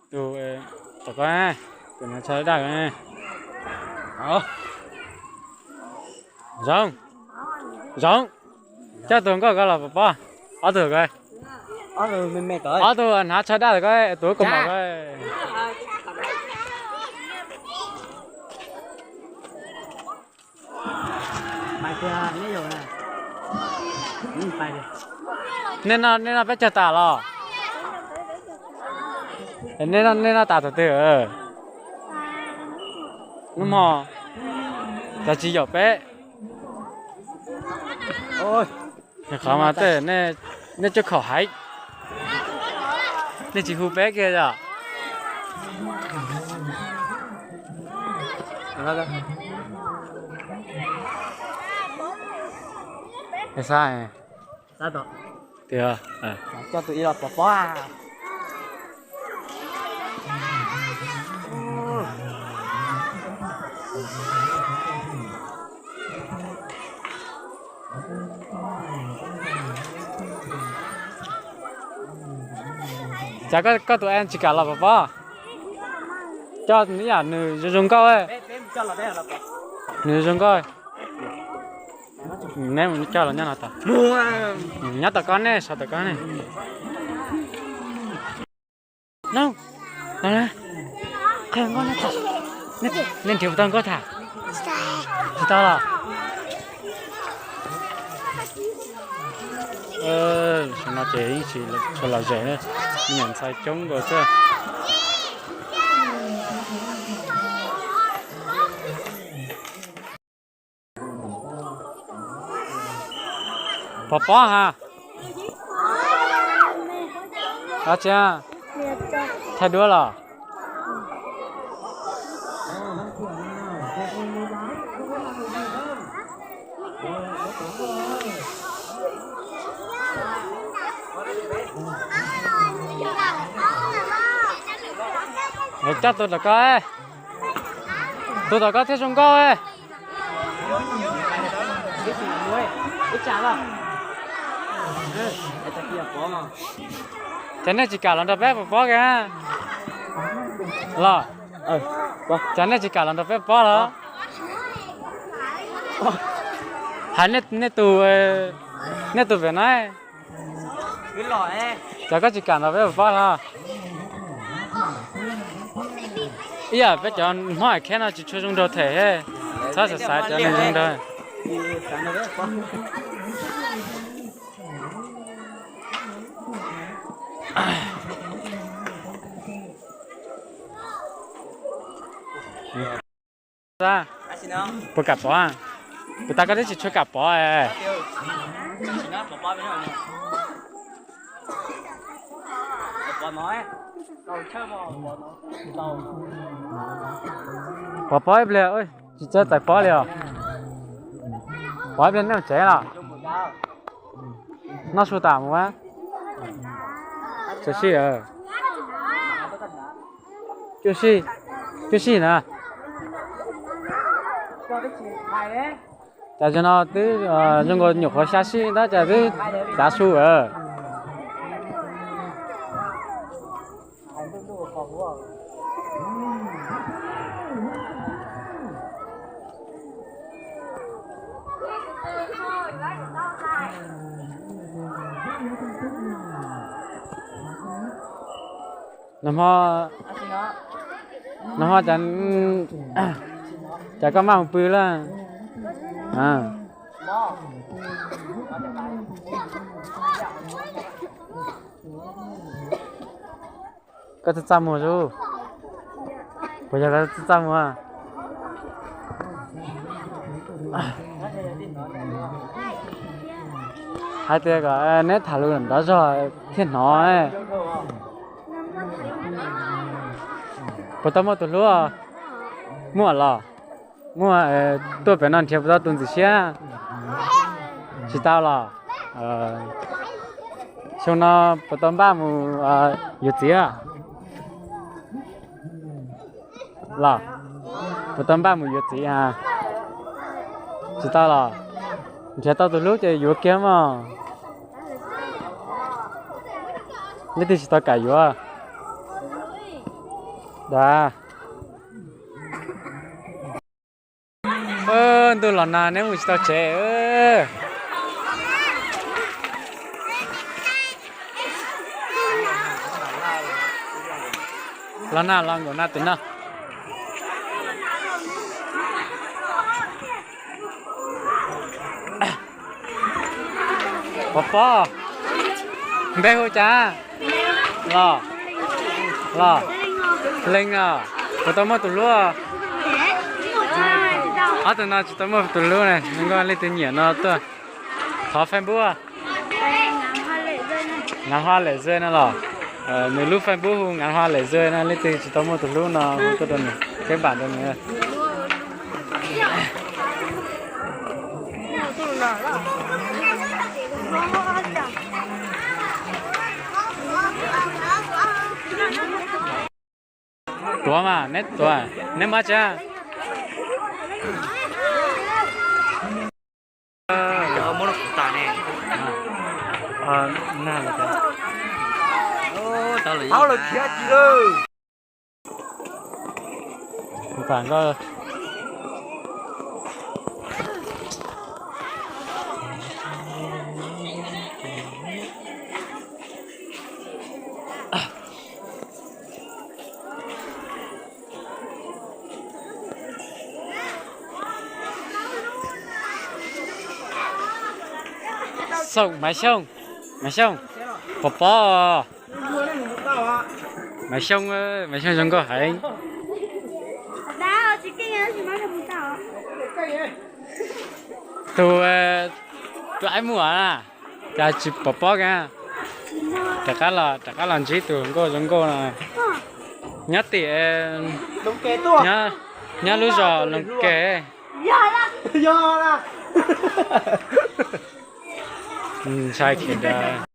Tus, tom ko, tus hnav tsho daj ko. Zoo, zoo. Coj tus nkauj ko los pov pob. Ob tug ko, ob tug hnav tsho daj ko, tus kua muag ko. Nej noj, nej noj peb caug tas los? Nej noj tas thaum twg? Hnub hmo. Cas tsis yaum peb? Qhov mas tej nej coj khaum haiv, nej tsis hu peb kiag yom? Tias, coj tus ib los pov pob. Cas koj tus tsis kam los pov pob? Coj ib yam nws zoo zoo nkauj. Nws zoo nkauj. Neb mus coj los nyob no tas. Nyob tom ko nej, sawv tom ko nej. Nej nrhiav puas tau nkauj tham? Tsis tau los? Tam no ces yeej tsis tshua lom zem, me nyuam ntxhais coob nkaus xwb. Pov pob ha. Tsis thaij duab los? Coj tus tom ko, tus tom ko thiaj zoo nkauj. Ces nej tsis kam los nrog peb pov pob kiag los? Ces nej tsis kam los nrog peb pov pob los? Hais nej tus, nej tus pem no. Ces koj tsis kam nrog peb pov pob los? Ib yam peb cov Hmoob Am Kheb no tsis tshua zoo nraug them, txhob xav xav cov neeg zoo nraug. Puas kam pov? Kuv tas koj twb tsis tshua kam pov. Pov pob ib pliag, tsis txawj txais pob li os. Pov ib pliag nej mus tsev los? Noj su tas mus. Txawm sij, cuaj sij, cuaj sij na. Cas zaum no twb zoo nkaus nyuam qhuav xya sij tab cas twb cav su lawm. Nag hmo, nag hmo cas, cas koj maj mus pw lawm? Koj txaj txaj muag zus. Puas yog koj txaj txaj muag? Hais tias kom neb tham lus nrov zog thiaj hnov. Puas tau muaj tus hlub? Muaj los? Muaj, tuaj pem no nrhiav puas tau tus ntxim siab? Tsis tau los? Xyoo no puas tau npaj mus yuav txiv los? Puas tau npaj mus yuav txiv? Tsis tau los? Nrhiav tau tus hlub ces yuav kiag mog. Leej twg tsis tau kam yuav? Da. Ntuj los nag neb mus tsis tau tsev. Los nag los nkaum nag tim no. Pov pob, npe hu cas? Los, los, Leej os, puas tau muaj tus hlub? Ob tug no tsis tau muaj tus hlub ne, nkauj leej twg nyiam no tuaj. Thov Facebook. Ngaav Hua Lem Zej no los? Nws lub Facebook hu Ngaav Hua Lem Zej no, leej twg tsis tau muaj tus hlub no hu tuaj rau nws, keb npam rau nws. Tuav mas, neb tuav, neb mob tsi? Xyooj, Maiv Xyooj, Maiv Xyooj, Pov pob, Maiv Xyooj, Maiv Xyooj zoo nkauj heev. Tus, tus aib muam na, cas tsis pom pob kiag. Rov qab los, rov qab los ntsib tus nkauj zoo nkauj no. Nyob tim, nyob lub zos Loos Ke. Ntshai khiav da.